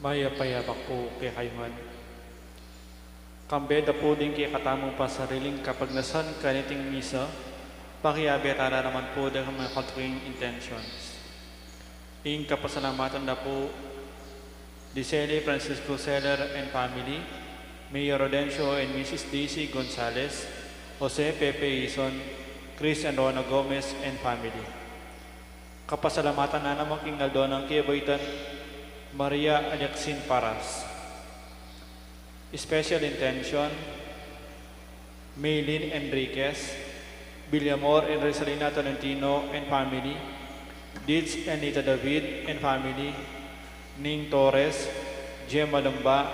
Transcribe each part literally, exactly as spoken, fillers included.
Mayap a abak pu kekayu ngan. Kambe da pu ding kekatamung pasariling kapagnasan kaniting misa, pakiabe tala naman pu deng mga katuking intentions. Ing kapasalamatan da pu di Sele Francisco Seller and family, Mayor Rodencio and Missus Daisy Gonzalez, Jose Pepe Ison, Chris and Rona Gomez and family. Kapasalamatan na naman king aldo nang kebaitan, Maria Alexin Paras. Special intention, Maylin Enriquez, Villamor and Rosalina Tolentino and family, Dids and Nita David and family, Ning Torres, Gemma Lumba,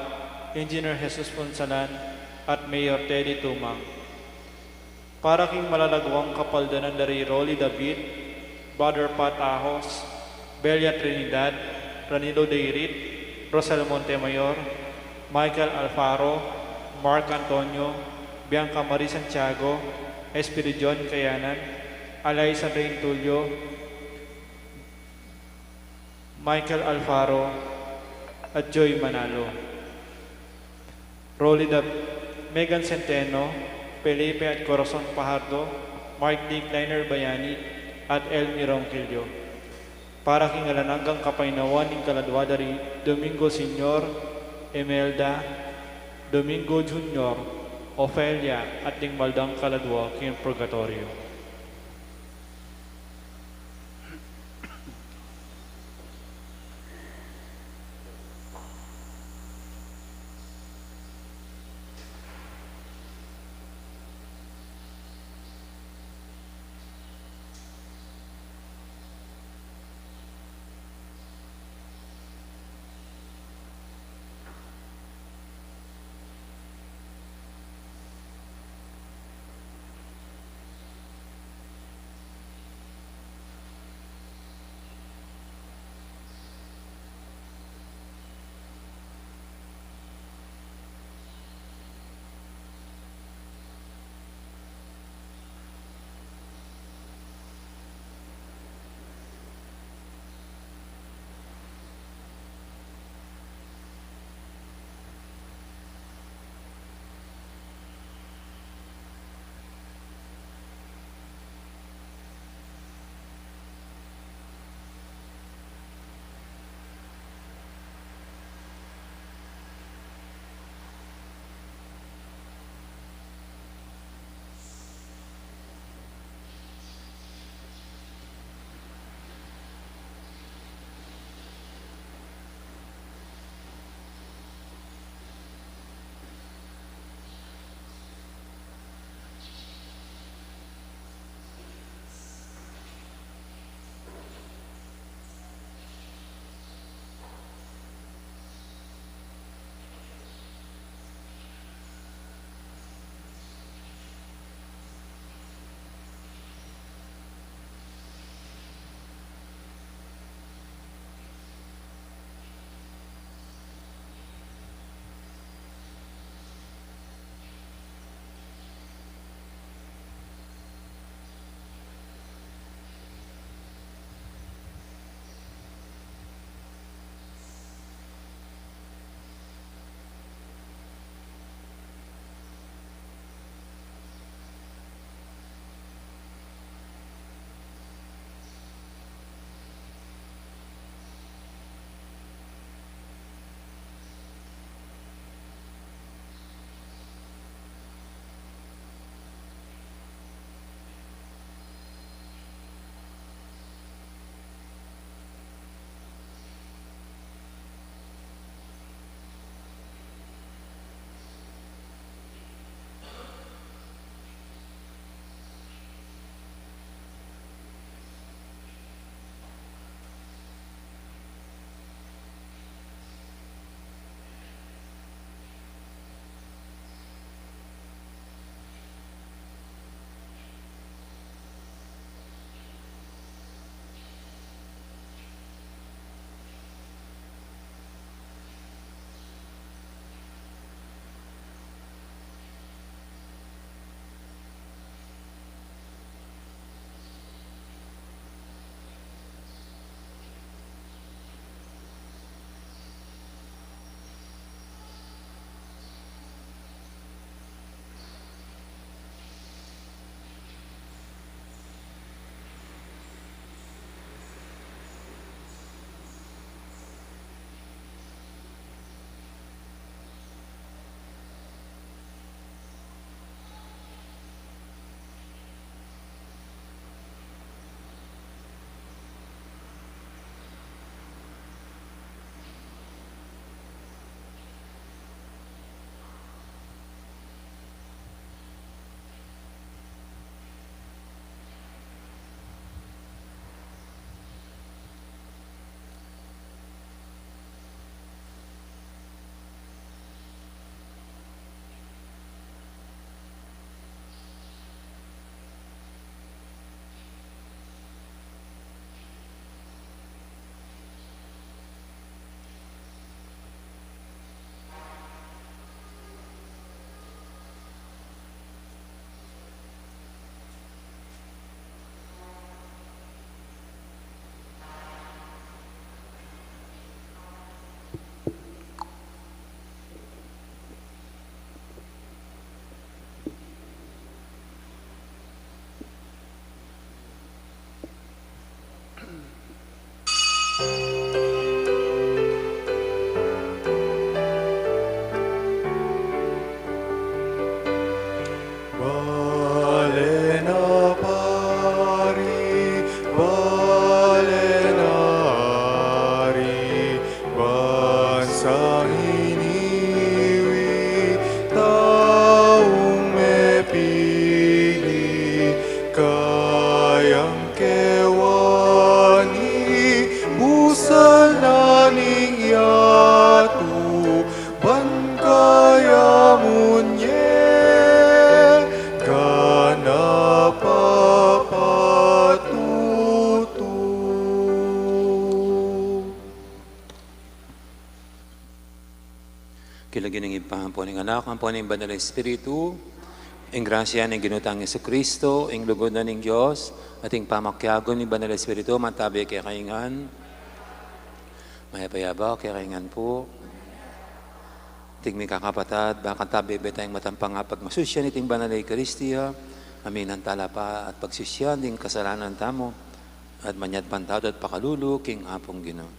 Engineer Jesus Punsalan, at Mayor Teddy Tumang. Para king malalaguang kapaldanan da ri Rolly David, Brother Pat Ahos, Belia Trinidad, Ranilo Deirit, Rosel Montemayor, Michael Alfaro, Mark Antonio, Bianca Marie Santiago, Espiridion Kayanan, Alaisa Rain Tulio, Michael Alfaro, at Joy Manalo. Rolly Dab-, Megan Centeno, Felipe at Corazon Fajardo, Mark D. Kleiner Bayani, at Elmi Ronquillo. Para king alang anggang kapaynawan ning kaladua da ri Domingo Senior, Imelda, Domingo Junior, Ofelia, at ding maldang kaladua king purgatoryo. King lagyu ning Ibpa, ampo ning Anak, ampo ning Banal Espiritu. Ing grasya ning Ginu tang Jesucristo, ing lugud na ning Dios, at ing pamakiabe ning Banal Espiritu, mantabe kekayu ngan. Mayap a yabak kekayu ngan pu. Ing mikakapatad, bakanta bebe tayang matampang pagmasusyan iting Banal a Eukaristia, aminan tala pa at pagsusyan ding kasalanan tamu, at manyawad pang tawad at pakalulu king Apung Ginu.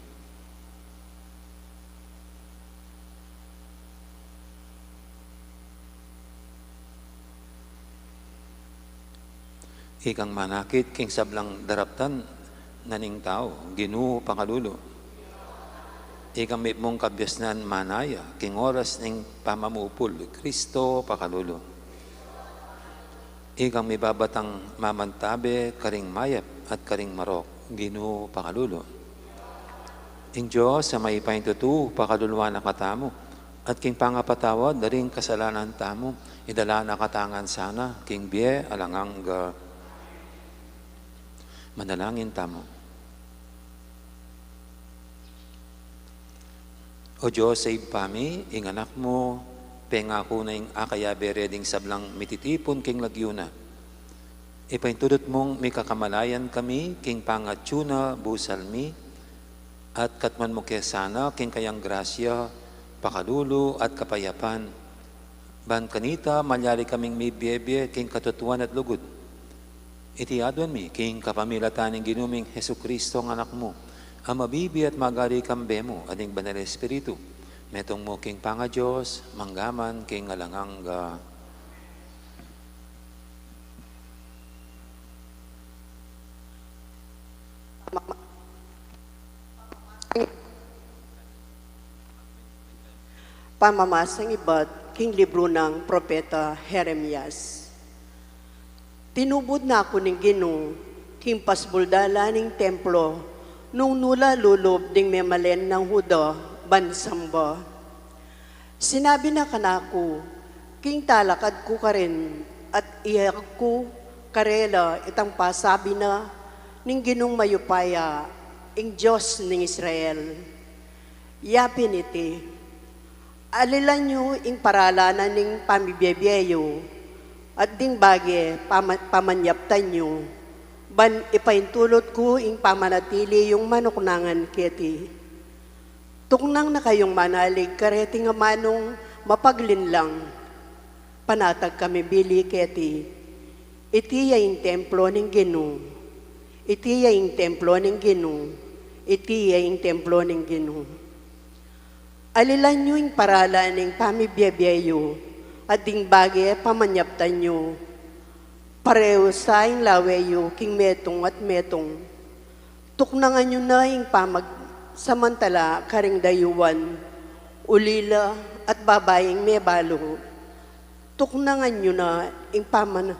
Ikang manakit king sablang daraptan na ning tau, Ginu, pakalulu. Ikang mipnung kabiasnan manaya king oras ning pamamupul, Kristo, pakalulu. Ikang mibabatang mamantabe karing mayap at karing marok, Ginu, pakalulu. Ing Dios a mayupayang tutu pakaluluan na katamu, at king pangapatawad da ring kasalanan tamu, idala na katamu ngan sana king bie alang angga. Manalangin tamu. O Dios a Ibpa mi, ing Anak mu pengaku na ing akayabe re ding sablang mititipun king lagyu na. Ipaintulud mung mikakamalayan kami king pangatyu na busal mi, at katmuan mu ke sana king kayang grasya, pakalulu at kapayapan, ban kanita malyari kaming mibie-bie king katutuan at lugud. Iti aduan mi king kapamilatan ning Ginu ming Jesucristo a Anak mu, a mabibie at magari kambe mu at ning Banal Espiritu, metung mu king pangaDios, mangga man king alang angga. Pamamasang ibat king libru nang Propeta Jeremias. Tinubud na ku ning Ginu king pasbuldalan ning templo nung nula lulub ding memalen nang Juda ban samba. Sinabi na kanaku, king talakad ku karin at iyayag ku karela itang pasabi na ning Ginung mayupaya, ing Dios ning Israel. Ya pin iti, alilan yu ing paralanan ning pamibie-bie yu, at ding bage pama-, pamanyaptan yu, ban ipaintulud ku ing pamanatili yung manuknangan keti. Tuknang na kayung manalig kareting amanung mapaglinlang. Panatag kami bili keti. Iti ya ing templo ning Ginu. Iti ya ing templo ning Ginu. Iti ya ing templo ning Ginu. Alilan yu ing paralan ning pamibie-bie yu, at ding bage pamanyaptan yu. Pareu sa ing lawe yu king metung at metung. Tuknangan yu na ing pamagsamantala karing dayuan, ulila at babaing mebalu. Tuknangan yu na ing paman-,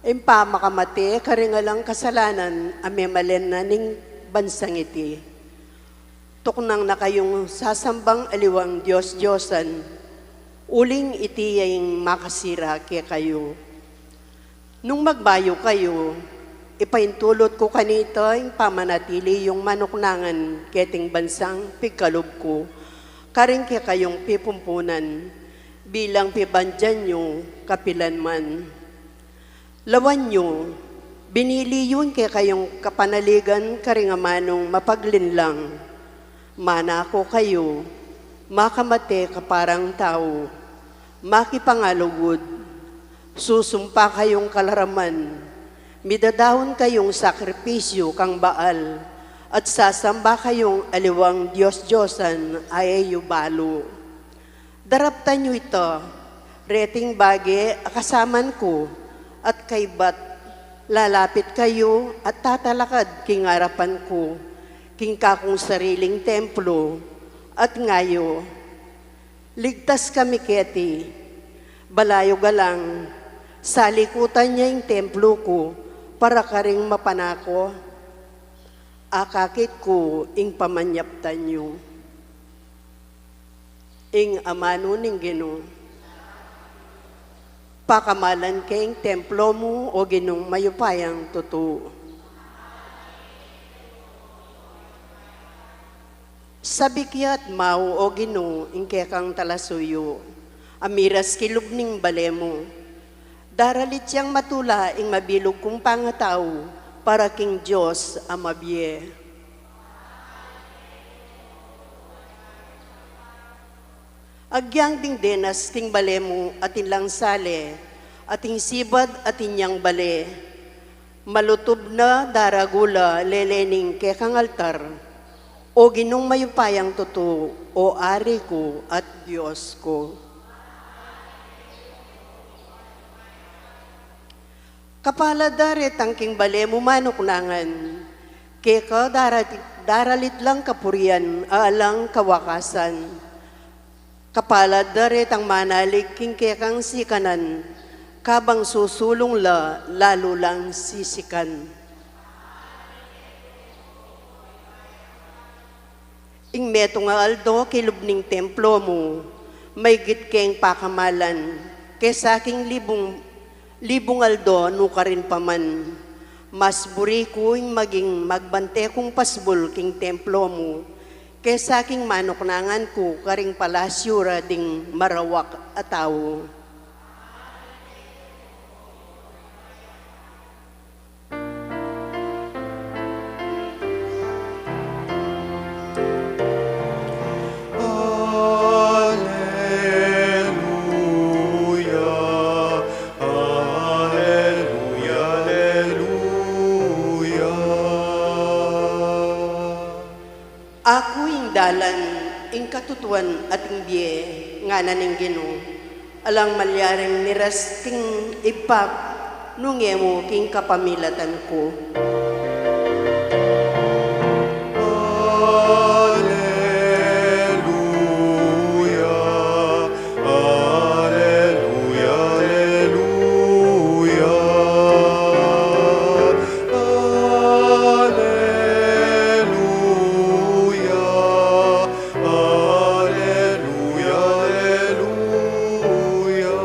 ing pamakamate karing alang kasalanan a memalen na ning bansang iti. Tuknang na kayung sasambang aliwang dios-diosan, uling iti ya ing makasira kekayu. Nung magbayu kayu, ipaintulud ku kanita ing pamanatili yung manuknangan keting bansang pigkalub ku, karing kekayung pipumpunan, bilang pibandian yu kapilan man. Lawan yu, binili yu ing kekayung kapanaligan karing amanung mapaglinlang. Manako kayu, makamate kaparang tau, makipangalugud, susumpa kayung kalaraman, midadaun kayung sakripisyu kang Baal, at sasamba kayung aliwang dios-diosan a e yu balu. Daraptan yu ita, reting bage a kasaman ku, at kaybat lalapit kayu at tatalakad king arapan ku, king kakung sariling templo, at ngayu, ligtas kami keti, balayugalang, salikutan ya ing templo ku, para karing mapanako, akakit ku ing pamanyaptan yu. Ing amanu ning Ginu. Pakamalan ke ing templo mu, o Ginung mayupayang tutu. Sabik ya at mau, O Ginu, ing kekang talasuyu, a miras king lub ning bale mu. Daralit yang matula ing mabilug kung pangatau para king Dios a mabie. Agyang ding denas king bale mu atin lang sale, ating sibad atin yang bale. Malutub na daragu la lele ning kekang altar, O Ginung mayupayang tutu, O Ari ku at Dios ku. Kapalad da retang king bale mu manuknangan, keka dara-, daralit lang kapurian a alang kawakasan. Kapalad da retang manalig king kekang sikanan, kabang susulung la lalu lang sisikan. Ing metung a aldo kilub ning templo mu, maygit keng pakamalan kesa king libung, libung aldo nukarin pa man. Mas buri ku ing maging magbante kung pasbul king templo mu kesa king manuknangan ku karing palasyu ra ding marawak a tau. Aleluya, aleluya, aleluya. Aku ing dalan, ing katutuan, at ing bie, ngana ning Ginu. Alang malyaring miras king Ibpa, nung e mu king kapamilatan ku. Aleluya, aleluya, aleluya. Aleluya, aleluya, aleluya.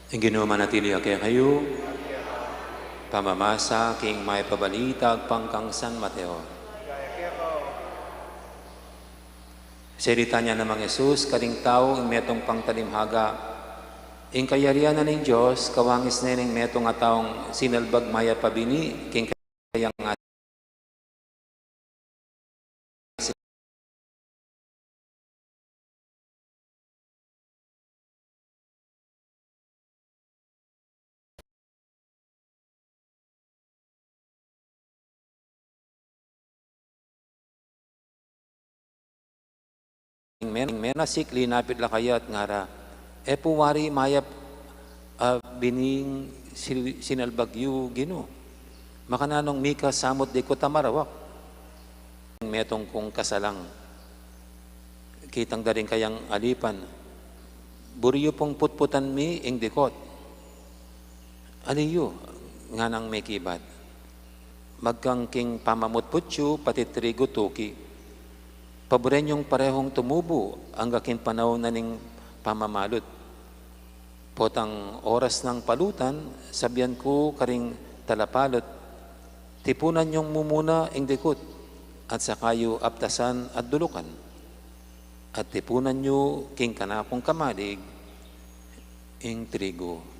Ing Ginu manatili ya kekayu. Pamamasa king Mayap a Balita agpang kang San Mateo. Salitan ya namang Jesus karing tau ing metung pang talimhaga. Ing kayarian na ning Dios kawangis ne ning metung a taung sinalbag mayap a bini king kayang Ing men-, ing menasik, linapit la kaya at ngara, "E pu wari mayap a bining si-, sinalbag yu, Ginu? Makananung mika samut dikut a marawak?" Ing metung kung kasalang, kitang da ring kayang alipan, "Buri yu pung putputan mi ing dikut." "Ali yu?" nganang mekibat. "Magkang king pamamutput yu, pati trigu tuki. Paburen yung parehong tumubu angga king panaun na ning pamamalut. Potang oras nang palutan, sabian ku karing talapalut, 'Tipunan yung mumuna ing dikut, at saka yu aptasan at dulukan. At tipunan yu king kanakung kamalig ing trigu.'"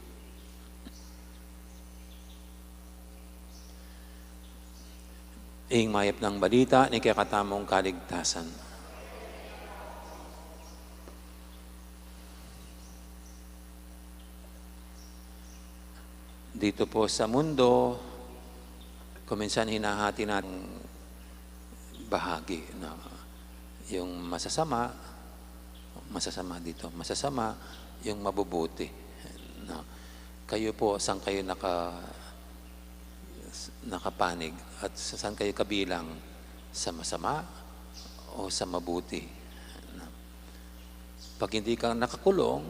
Ing mayap nang balita ning kekatamung kaligtasan. Dito po sa mundo, kuminsan hinahati natin bahagi, no? Yung masasama, masasama dito, masasama, yung mabubuti, no? Kayo po, saan kayo naka-, nakapanig at sa-, saan kayo kabilang, sa masama o sa mabuti? Pag hindi ka nakakulong,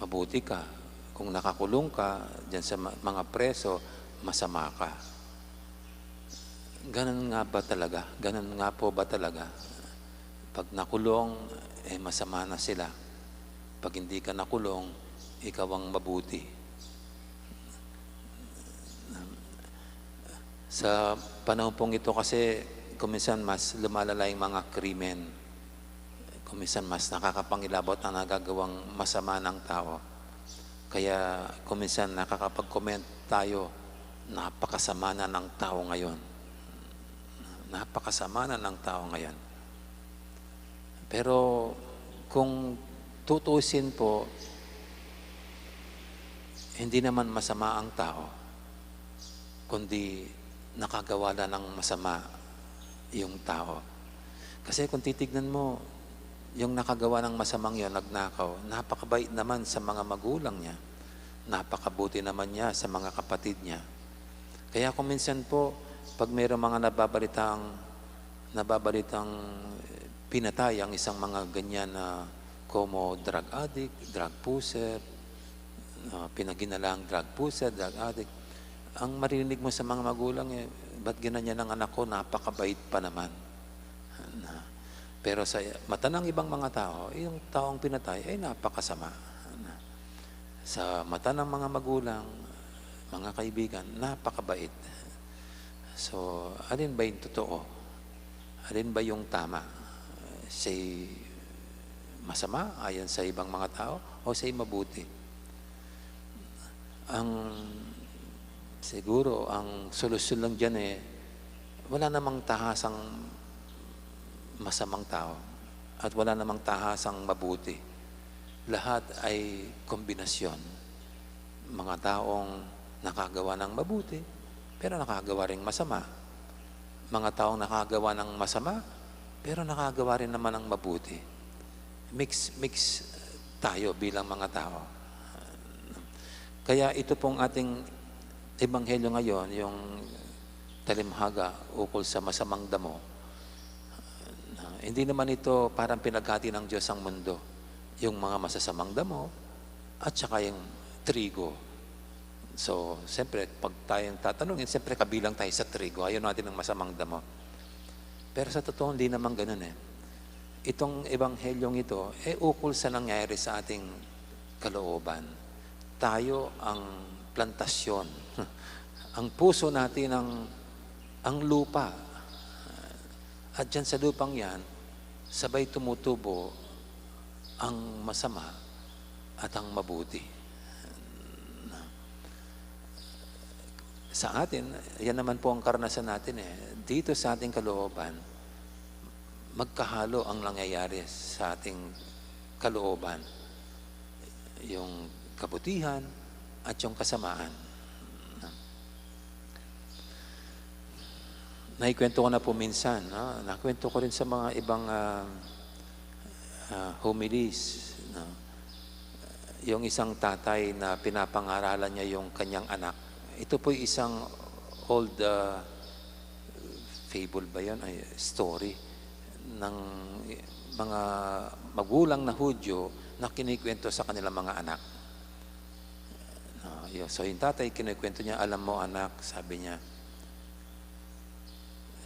mabuti ka. Kung nakakulong ka diyan sa ma-, mga preso, masama ka. Ganun nga ba talaga? Ganun nga po ba talaga? Pag nakulong, eh, masama na sila. Pag hindi ka nakulong, ikaw ang mabuti. Sa panahon pong ito kasi, kuminsan mas lumalala yung mga krimen. Kuminsan mas nakakapangilabot ang nagagawang masama ng tao. Kaya kuminsan nakakapag-comment tayo, "Napakasama na ng tao ngayon. Napakasama na ng tao ngayon." Pero kung tutuusin po, hindi naman masama ang tao, kundi nakagawa lang ng masama yung tao. Kasi kung titignan mo, yung nakagawa ng masamang yon, nagnakaw, napakabait naman sa mga magulang niya, napakabuti naman niya sa mga kapatid niya. Kaya kung minsan po, pag mayroong mga nababalitang, nababalitang pinatay ang isang mga ganyan na como drug addict, drug pusher, ah, pinaghinalang drug pusher, drug addict, ang maririnig mo sa mga magulang, eh, "Ba't ginanyan ang anak ko? Napakabait pa naman." Na, pero sa mata ng ibang mga tao, yung taong pinatay ay napakasama. Na, sa mata ng mga magulang, mga kaibigan, napakabait. So, alin ba yung totoo? Alin ba yung tama? Siya'y masama ayon sa ibang mga tao o siya'y mabuti? Ang, siguro, ang solusyon lang diyan, eh, wala namang tahasang masamang tao at wala namang tahasang mabuti. Lahat ay kombinasyon. Mga taong nakagawa ng mabuti, pero nakagawa ring masama. Mga taong nakagawa ng masama, pero nakagawa rin naman ng mabuti. Mix, mix tayo bilang mga tao. Kaya ito pong ating ebanghelyo ngayon, yung talinghaga ukol sa masamang damo, na hindi naman ito parang pinaghati ng Diyos ang mundo, yung mga masasamang damo at saka yung trigo. So, siyempre, pag tayong tatanungin, siyempre, kabilang tayo sa trigo. Ayaw natin ng masamang damo. Pero sa totoo, hindi naman ganun eh. Itong ebanghelyong ito, eh, ukol sa nangyayari sa ating kalooban. Tayo ang plantasyon. Ang puso natin ang, ang lupa. At diyan sa lupang yan, sabay tumutubo ang masama at ang mabuti. Sa atin, yan naman po ang karanasan natin eh. Dito sa ating kalooban, magkahalo ang nangyayari sa ating kalooban. Yung kabutihan at yung kasamaan. Naikwento ko na po minsan, no? Nakwento ko rin sa mga ibang, ah, ah, homilies, no? Yung isang tatay na pinapangaralan niya yung kanyang anak. Ito po'y isang old, ah, fable ba yun? Ay, story ng mga magulang na Hudyo na kinikwento sa kanilang mga anak. Ah, yun. So, yung tatay, kinikwento niya, "Alam mo, anak," sabi niya,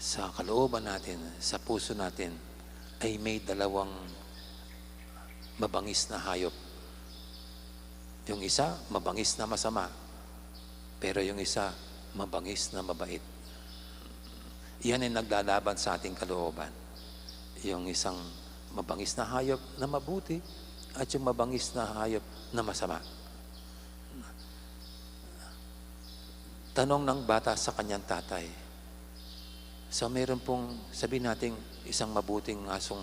"sa kalooban natin, sa puso natin, ay may dalawang mabangis na hayop. Yung isa, mabangis na masama, pero yung isa, mabangis na mabait. Yan ay naglalaban sa ating kalooban. Yung isang mabangis na hayop na mabuti at yung mabangis na hayop na masama." Tanong ng bata sa kanyang tatay. So, meron pong, sabihin natin, isang mabuting asong,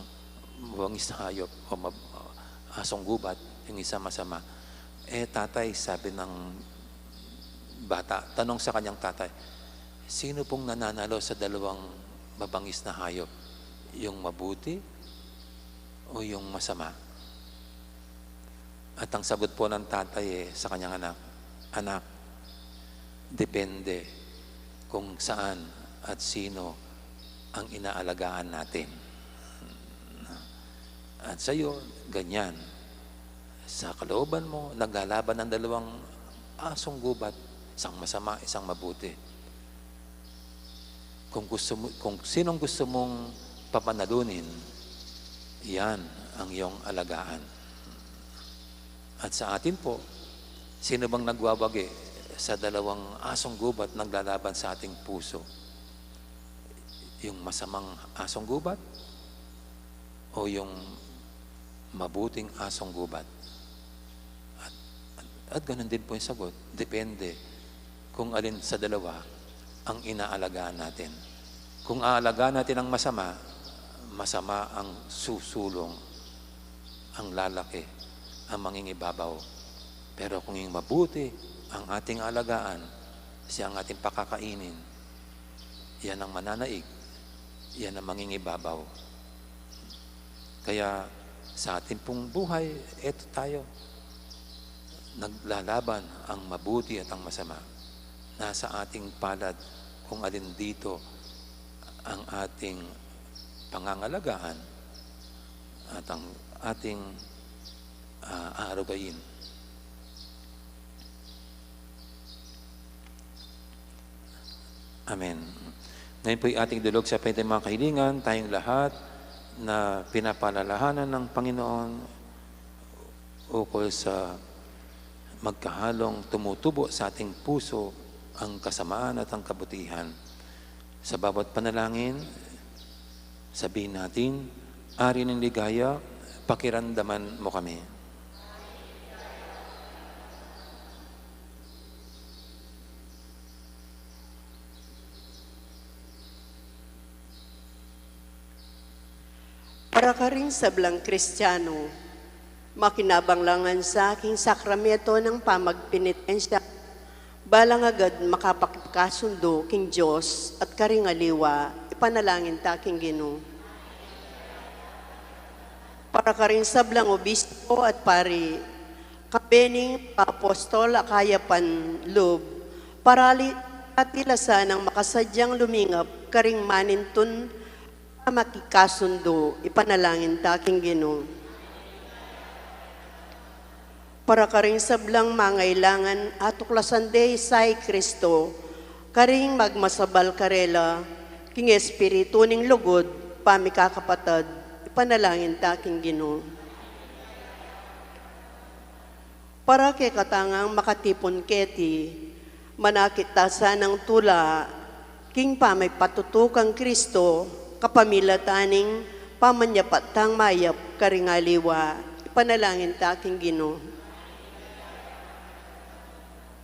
mabangis na hayop o mab-, asong gubat, yung isa masama. "Eh, tatay," sabi ng bata, tanong sa kanyang tatay, "Sino pong nananalo sa dalawang mabangis na hayop? Yung mabuti o yung masama?" At ang sagot po ng tatay, eh, sa kanyang anak, "Anak, depende kung saan at sino ang inaalagaan natin. At sa'yo, ganyan. Sa kalooban mo, naglalaban ang dalawang asong gubat, isang masama, isang mabuti. Kung gusto mo, kung sinong gusto mong papanalunin, yan ang iyong alagaan." At sa atin po, sino bang nagwawagi sa dalawang asong gubat naglalaban sa ating puso? Yung masamang asong gubat o yung mabuting asong gubat? At, at, at ganun din po yung sagot. Depende kung alin sa dalawa ang inaalagaan natin. Kung aalagaan natin ang masama, masama ang susulong, ang lalaki, ang mangingibabaw. Pero kung yung mabuti ang ating alagaan, siya ang ating pakakainin, yan ang mananaig, yan ang mangingibabaw. Kaya sa ating pong buhay, eto tayo. Naglalaban ang mabuti at ang masama. Nasa ating palad kung alin dito ang ating pangangalagaan at ang ating, ah, aarugain. Amen. Ngayon po'y ating dulog sa pwede mga kahilingan, tayong lahat na pinapalalahanan ng Panginoon ukol sa magkahalong tumutubo sa ating puso ang kasamaan at ang kabutihan. Sa bawat panalangin, sabihin natin, "Ari ng ligaya, pakiramdaman mo kami." Para karing sablang Kristiano, makinabang la ngan sa king sakramento nang pamagpenitensya, bala ngan agad makapakikasundo king Dios at karing aliwa, ipanalangin ta king Ginu. Para karing sablang obispo at pari, kabening apostol a kayapan lub, parali, parati la sanang makasadyang lumingap karing manintun a makikasundo, ipanalangin ta king Ginu. Para karing sablang mangailangan atuklasan de isai Kristo, karing magmasabal karela, king espiritu ning lugud, pamikakapatad, ipanalangin ta king Ginu. Para kekatang makatipun keti, manakit ta sanang tula king pamipatutu kang Kristo, kapamilatan ning pamanyapat tang mayap karing aliwa, ipanalangin ta king Ginu.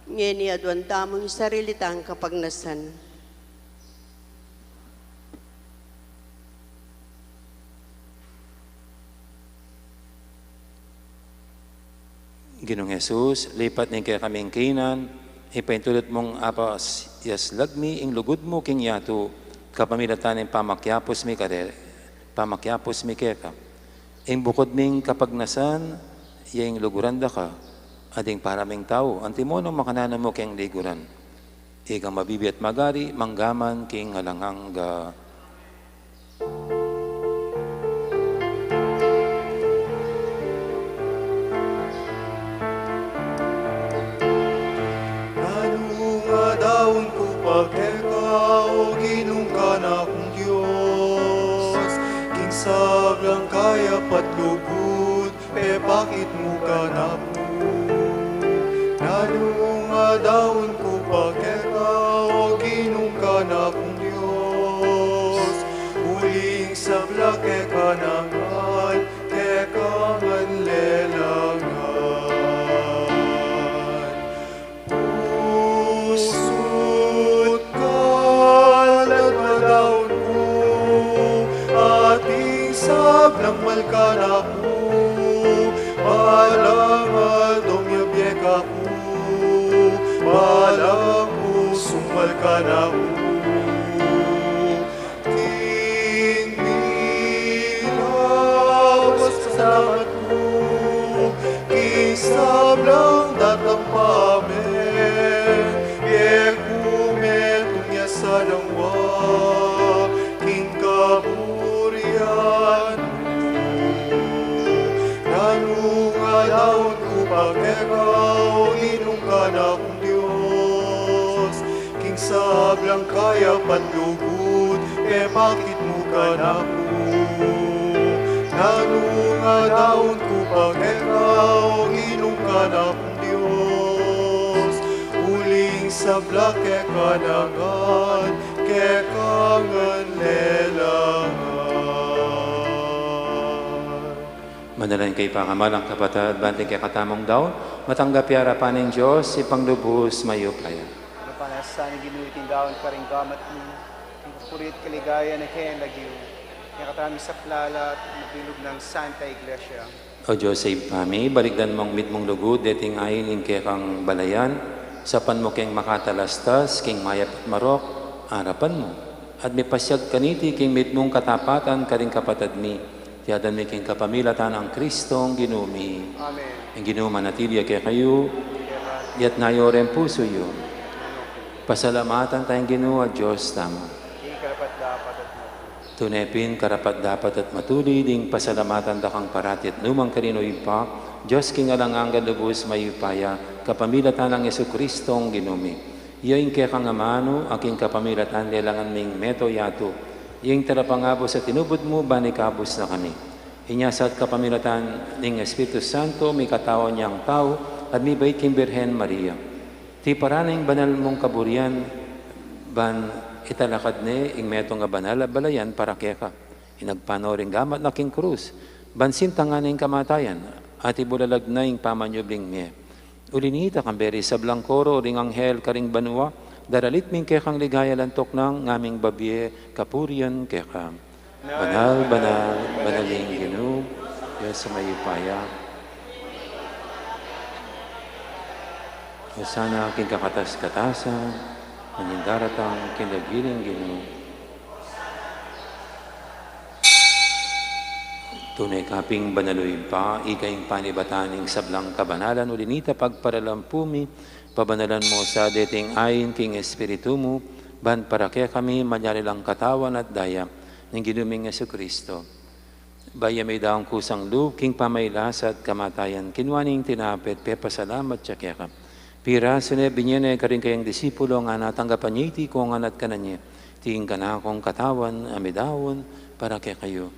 Ngeni aduan tamu ing sarili tang kapagnasan. Ginung Jesus, lipat ning kekaming kinan, ipaintulud mung apayaslag mi ing lugud mu king yatu, kapamilatan ning pamakyapus mi kare, pamakyapus mi keka. Ing bukud ming kapagnasan, ya ing luguran da ka, at ing para ming tau, antimo nung makananu mu keng liguran. Ikang mabibie at magari, mangga man king alang angga. Nanu nga daun ku pa keka, o Ginung kanakung Dios, king sablang kayap at lugud, pepakit mu kanaku. Nanu nga daun ku pa keka, o Ginung kanakung Dios, uling sabla keka ngan, keka ngan lelangan. Pusut ka la daun ku, ating sablang mal kanaku, balang aldo mie bie kaku, balang pusung mal kanaku. King bilang pasalamat ku, king sablang datang pa me, bie ku metung ya sa dangwa, king kaburian mu. Nanu nga daun ku pa keka, o Ginung kanakung Dios, king sablang kayap at lugud, pepakit mu kanaku. Nanu nga daun ku pa keka, o Ginung kanakung Dios, uli sabla keka na ngan, keka ngan lelangan. Manalangin kayu, pakamalan kung kapatad, ban iting kekatamung daun matanggap ya arapan ning Dios, Ibpang lubus mayupaya. Ano pa nasa ni Ginu iting daun karing gamat mi, ing kapurian at kaligayan na kaya lagyu, kaya kekami saplalat, mabilug nang Santa Iglesia. O Dios a Ibpa mi, balikdan mu king mitmung lugud deting ain ing kekang balayan, saupan mu keng makatalastas king mayap at marok arapan mu, at mipasiag kaniti king mitmung katapatan karing kapatad mi, iti aduan mi king kapamilatan nang Kristong Ginu mi. Amen. Ing Ginu manatili ya kekayu. Amen. Itas yu ring pusu yu. Pasalamatan taya ing Ginu a Dios tamu. Ing karapat-dapat at matulid. Tune pin karapat-dapat at matulid ing pasalamatan da kang parati at nu man karin, O Ibpa, Dios king alang angga, lubus mayupaya, kapamilatan nang Jesukristong Ginu mi. Iya ing kekang amanu, a king kapamilatan lelangan ming meto yatu. Iya ing talapangabus a tinubud mu, ban ikabus na kami. Inya sa at kapamilatan ning Espiritu Santo, mikatawan yang tau, at mibait king Birhen Maria. Tiparan ne ing banal mung kaburian, ban italakad ne ing metung a banal a balayan para keka. Inagpang no ring gamat na king krus, ban sintangan ne ing kamatayan, at ibulalag na ing pamanyubling mie. Uli nita, kambe ring sablang koro ring anghel karing banua, daralit mi ing kekang ligaya, lantok nang ngaming babie kapurian keka. Banal, banal, banal ing Ginu, Dios a mayupaya. Hosana king kakatas-katasan, manyang daratang king lagyu ning Ginu. Tune ka pin banal, O Ibpa, ika ing panibatan ning sablang kabanalan, uli nita pagparalampu mi, pabanalan mu sa deting ain king Espiritu mu, ban para kekami malyari lang katawan at daya ning Ginu ming Jesucristo. Bayu ya meyari ing kusang lub king pamailasa at kamatayan, kinua ne ing tinape at pepasalamat ya keka. Pirasu ne, binie ne karing kayang disipulo, ngana, tanggapan ye iti kongan at kanan ye. Iti ing kanakung katawan a midaun para kekayu.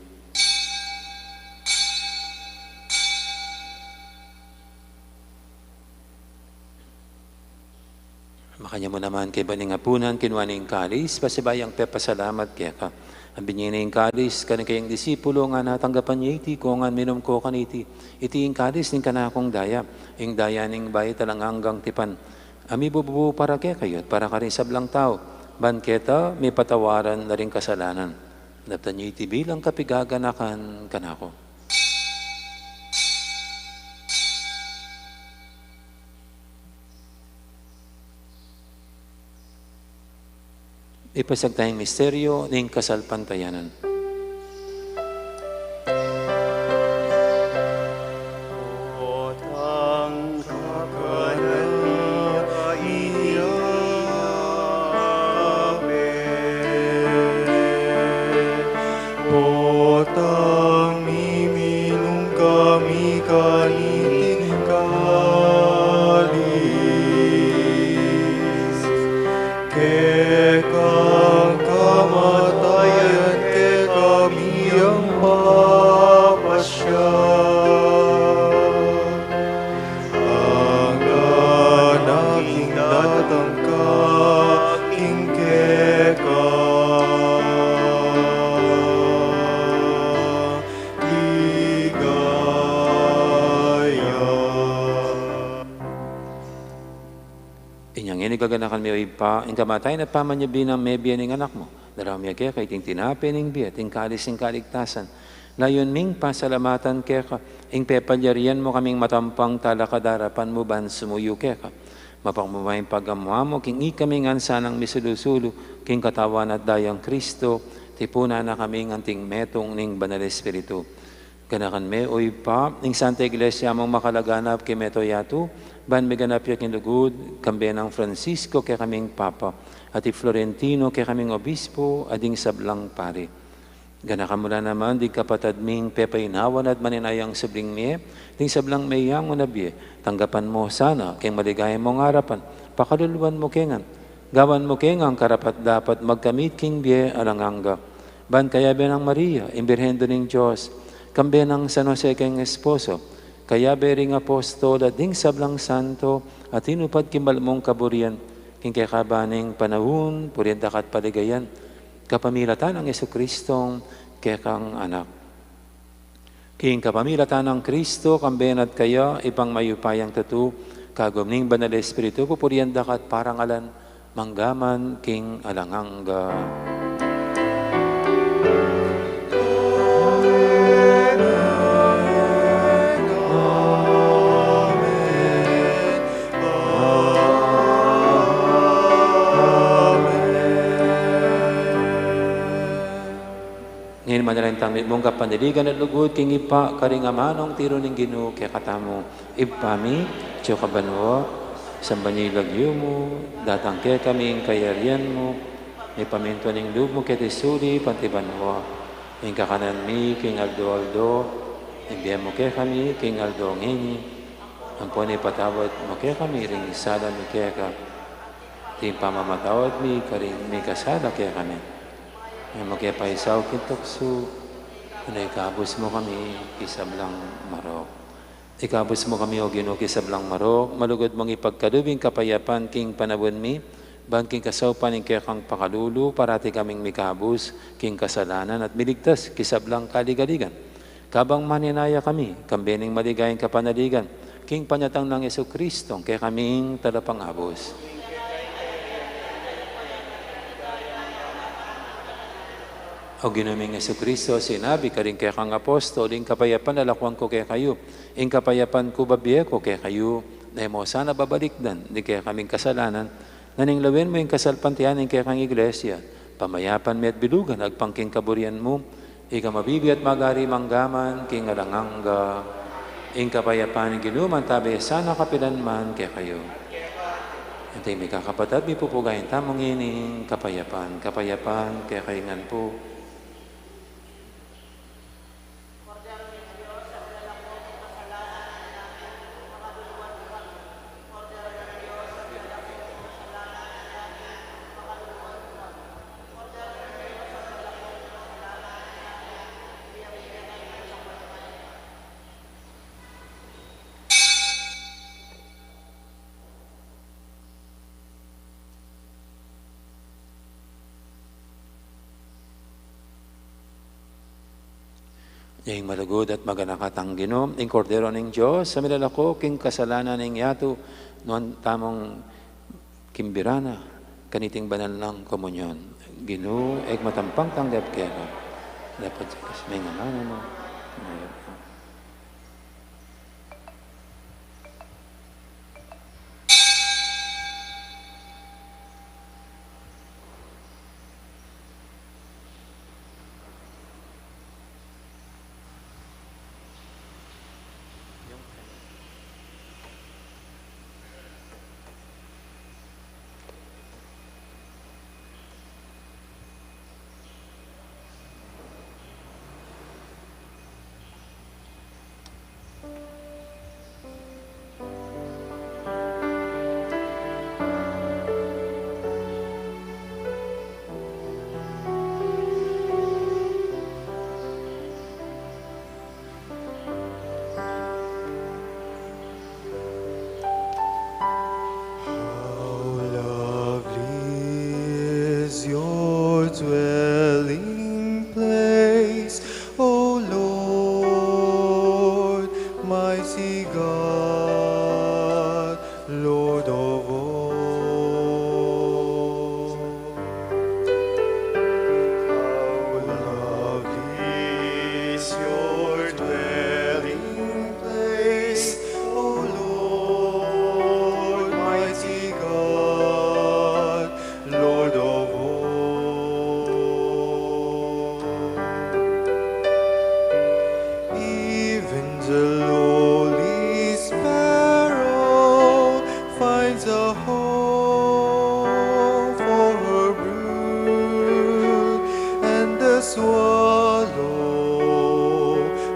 Makanyan mu naman kaybat ning apunan, kinua ne ing kalis, pasibayu yang pepasalamat keka. At binie ne ing kalis karing kayang disipulo, ngana, tanggapan ye iti kongan, minum ko kaniti. Iti ing kalis ning kanakung daya, ing daya ning bayu at alang anggang tipan, a mibubu para kekayu at para karing sablang tau, ban keta mipatawaran la ring kasalanan. Daptan ye iti bilang kapigaganakan kanaku. Ipasiag taya ing misteryu ning kasalpantayanan. Potang ka kanita, potang miminum kami kaniting kalis. Kekang kamatayan kekami yang papasya, anggang aking datang ka king kekang ligaya. Inya ngeni gaganakan mi, O Ibpa, ing kamatayan at pamanyubli nang mebie ning Anak mu. Daraun mi keka iting tinape ning bie at ing kalis ning kaligtasan. Layun ming pasalamatan keka ing pepalyarian mu kaming matampang talakad king arapan mu ban sumuyu keka. Mapagmamay ing pagamu-amu king ikami ngan sanang misulu-sulu king katawan at dayang Kristo, tipunan na kami ngan anting metung ning Banal Espiritu. Ganakan me, O Ibpa, ing Santa Iglesia mung makalaganap king mabilug a yatu, ban miganap ya king lugud, kambe nang Francisco kekaming Papa, at i Florentino kekaming Obispo, at ding sablang pari. Ganakan mu la naman ding kapatad ming pepainawa na at maninayang subling mie, ding sablang meyangu na bie, tanggapan mu sana king maligaya mung arapan, pakaluluan mu ke ngan, gawan mu ke ngan karapat-dapat magkamit king bie alang angga. Ban kayabe nang Maria, ing Birhen Indu ning Dios, kambe nang San Jose keng esposo, kayabe ring apostol at ding sablang santo a tinupad king mal mung kaburian, King kekaban ning panaun, purian da ka at paligayan, kapamilatan nang Jesucristo, kekang Anak. King kapamilatan nang Kristo, kambe na at kaya, Ibpang mayupayang tutu, kagum ning Banal a Espiritu, pupurian da ka at parangalan, mangga man king alang angga. Ngeni manalangin tamu mitmung kapanaligan at lugud king Ibpa karing amanung tiru ning Ginu kekatamu. Ibpa mi, atsu ka banua, samban ya ing lagyu mu, datang kekami ing kayarian mu, mipamintuan ing lub mu keti sulip anti banua. Ing kakanan mi king aldo-aldo, ibie mu kekami king aldo ngeni, ampon ipatawad mu kekami ring sala mi keka, anti ing pamamatawad mi karing mikasala kekami. E mu ke paisaul king tuksu, nune ikabus mu kami king sablang marok. Ikabus mu kami, O Ginu, king sablang marok, malugud mung ipagkalub ing kapayapan king panaun mi, ban king kasaupan ning kekang pakalulu, parati kaming mikabus king kasalanan at miligtas king sablang kaligaligan. Kabang manenaya kami, kambe ning maligayang kapanaligan, king panyatang nang Jesucristo, kekaming Talapangabus. O Ginu ming Jesucristo, sinabi karing kekang apostol, ing kapayapan lalakwan ku kekayu, ing kapayapan ku bibie ku kekayu, e mu sana babalikdan ding kekaming kasalanan, nune lawen mu ing kasalpantayanan ning kekang Iglesia, pamayapan me at bilugan agpang king kaburian mu, ika a mabibie at magari mangga man king alang angga. Ing kapayapan ning Ginu mantabe sana kapilan man kekayu. Anti mikakapatad, mipupugayan tamu ngeni ing kapayapan, kapayapan kekayu ngan pu. Ing malugud at maganaka tang Ginu, ing Kordero ning Dios, a milalako king kasalanan ning yatu, nuan tamung kimbira na kaniting banal nang komunyon. Ginu, e ku matampang tanggap keka, dapot sa kasming amana mu. How lovely is your dwelling place, O Lord, mighty God, Lord of all. How lovely is your dwelling place, O Lord, mighty God, Lord of all. Even the lowly sparrow finds a home for her brood, and the swallow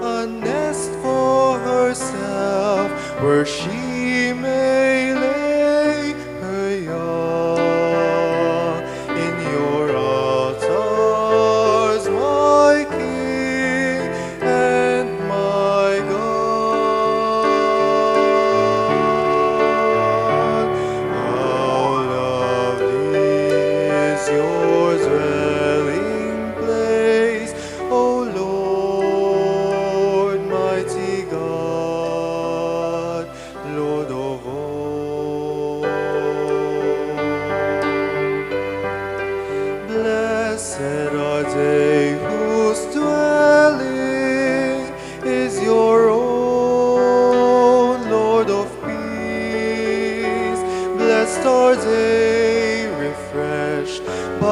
a nest for herself, where she may lay her young. In your altars, my King and my God, how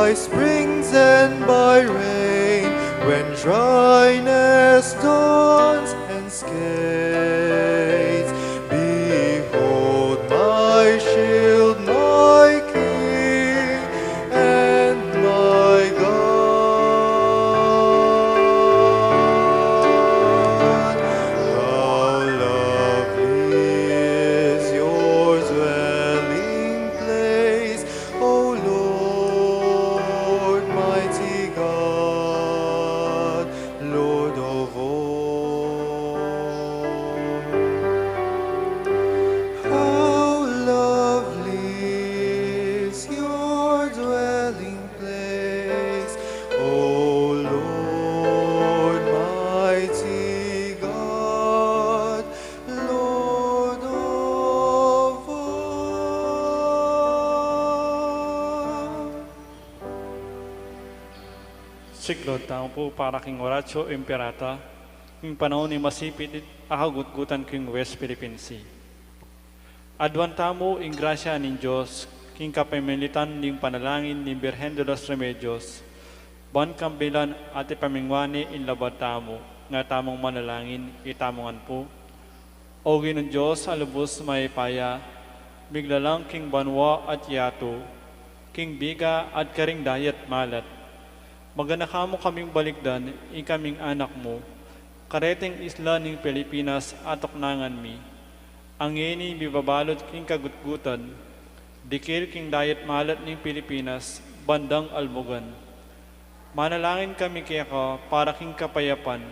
By springs and by rain, when dryness dawns and skates, behold my shield, my king, and my God. How lovely is your dwelling place, O Lord, mighty God, Lord of all. How lovely is your dwelling place, O Lord, mighty God, Lord of all. Siklaud tamu pu para king Oratio Imperata, king panaun ning masipit a kagutgutan king West Philippine Sea. Aduan tamu ing grasya ning Dios, king kapamilatan ning panalangin ning Birhen de los Remedios, ban kambilan at ipamingwani ing labuad tamu, nga tamung manalangin, itamu ngan pu. O Ginung Dios a lubus mayupaya, miglalang king banua at yatu, king bika at karing dayat malat. Maganaka mu kaming balikdan, ikaming anak mu, kareting isla ning Pilipinas a tuknangan mi. Ngeni mibabalud king kagutgutan, dikil king dayat malat ning Pilipinas, ban dang almugan. Manalangin kami keka para king kapayapan,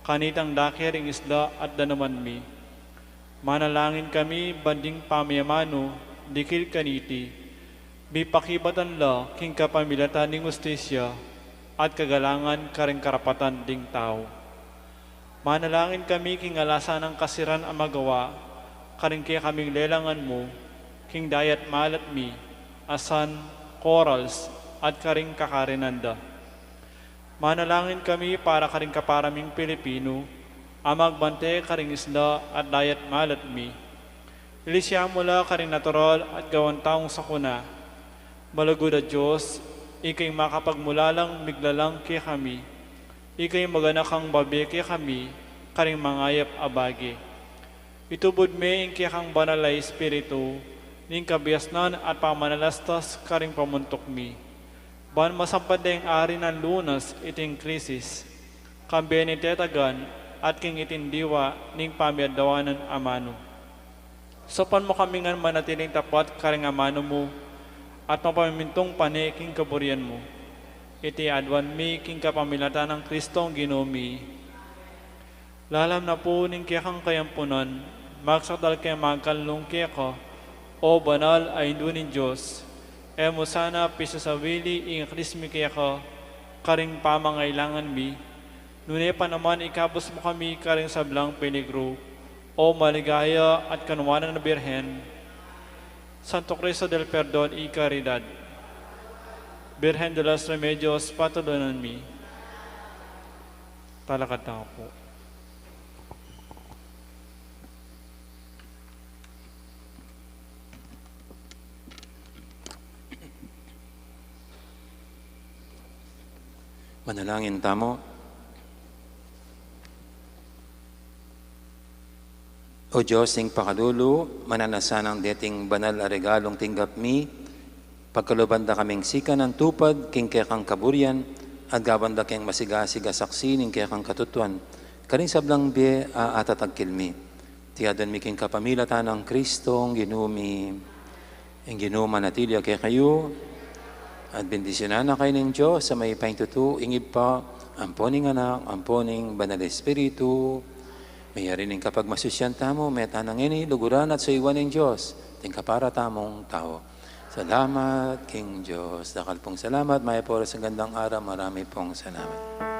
kanitang dake ring isla at danuman mi. Manalangin kami ban ding pamiyamanu, dikil kaniti, mipakibatan la king kapamilatan ning hustisya at kagalangan karing karapatan ding tau. Manalangin kami king alasan nang kasiran a magawa, karing kekaming lelangan mu, king dayat malat mi, asan, corals, at karing kakarinan da. Manalangin kami para karing kapara ming Pilipinu, a magbante karing isla at dayat malat mi. Ilisya mu la karing natural at gawan taung sakuna. Malugud a Dios, ika ing makapagmulalang miglalang kekami. Ika ing maganakang babie kekami, karing mangayap a bage. Itubud me ing kekang banal a Espiritu, ning kabiasnan at pamanalastas karing pamuntuk mi. Ban masampan deng ari nang lunas iting krisis, kambe ning tetagan at king iting diwa ning pamiadawanan amanu. Saupan mu kami ngan manatiling tapat karing amanu mu, at mapamimintung pane king kaburian mu. Iti aduan mi king kapamilatan nang Kristong Ginu mi. Lalam na pu ning kekang kayampunan, magsakdal keng magkanlung keka, o banal a Indu ning Dios. E mu sana pisasawili ing aklis mi keka, karing pamangailangan mi, nune pa naman ikabus mu kami karing sablang peligru, o maligaya at kanuanan a Birhen, Santo Cristo del Perdon y Caridad, Birhen de los Remedios, patulunan mi. Talakad tamu pu. Manalangin tamu. O Dios ning pakalulu, mananu na sanang deting banal a regalung tinggap mi, pagkaluban da kaming sikanan tupad king kekang kaburian, at gawan da keng masigasig a saksi ning kekang katutuan, karing sablang bie a atatagkil mi. Iti aduan mi king kapamilatan nang Kristong Ginu mi. Ing Ginu manatili ya kekayu, at bendisyunan na kayu ning Dios a mayupayang tutu, ing Ibpa, ampo ning Anak, ampo ning Banal a Espiritu. Mayari ning kapagmasusyan tamu, meta na ngeni, luguran at suyuan ning Dios, ating kapara tamung tau. Salamat king Dios. Dakal pung salamat, mayap a oras, magandang araw, marami pung salamat.